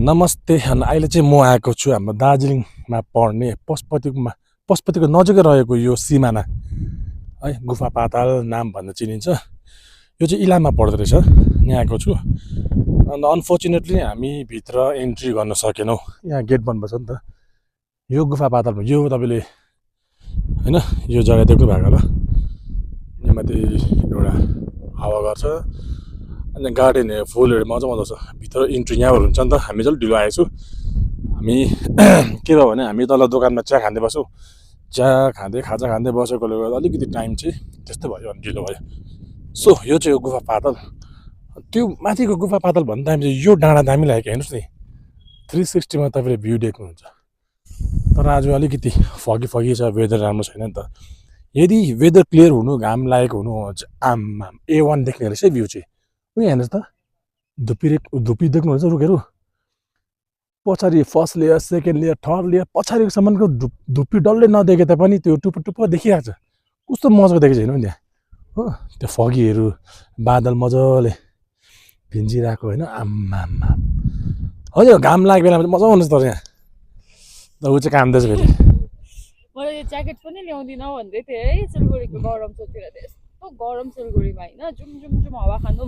नमस्ते। अहिले चाहिँ म आएको छु हाम्रो दार्जिलिङमा पर्ने पशुपतिको नजिकै रहेको यो सिमाना है, गुफा पाताल नाम भनेर चिनिन्छ। यो चाहिँ इलाममा पर्दो रहेछ। यहाँ आएको छु अन्त अनफर्चुनेटली हामी भित्र एन्ट्री गर्न सकेनौँ, यहाँ गेट बन्द छ नि त। यो गुफा पातालमा यो तपाईँले होइन यो जग्गा देख्नु भएको होला, यहाँ माथि एउटा हावा गर्छ अनि गार्डन फुलहरू मजा मजा छ। भित्र इन्ट्री यहाँबाट हुन्छ नि त। हामी चाहिँ ढिलो आएछु। हामी के भयो भने हामी तल दोकानमा चिया खाँदै बस्यौँ, चिया खाँदै खाजा खाँदै बसेकोले गर्दा अलिकति टाइम चाहिँ त्यस्तो भयो अनि ढिलो भयो। सो यो चाहिँ हो गुफा पाताल। त्यो माथिको गुफा पाताल भन्दा दामी चाहिँ यो डाँडा दामी लागेको। हेर्नुहोस् नि 360मा तपाईँले भ्यू देख्नुहुन्छ। तर आज अलिकति फगी छ, वेदर राम्रो छैन नि त। यदि वेदर क्लियर हुनु, घाम लागेको हुनु आम A1 देख्ने रहेछ भ्यू चाहिँ। उयो हेर्नुहोस् त, धुप्पी देख्नुहुन्छ रुखहरू पछाडि, first layer, second layer, third layer, पछाडिसम्मको धुप्पी डल्लै नदेखे तापनि त्यो टुप्पो देखिरहेको छ। कस्तो मजाको देखेको छैन नि त्यहाँ हो। त्यो फगीहरू, बादल मजाले भिन्जिरहेको होइन, आम्मा हजुर घाम लागेको बेलामा मजा आउँछ तर यहाँ। त ऊ चाहिँ कामदैछ फेरि। मैले यो ज्याकेट पनि ल्याउँदिनँ भन्दै थिएँ है, सिलगढीको गरम सोचेर। यस्तो गरम सिलगढीमा होइन, जुम हावा खानु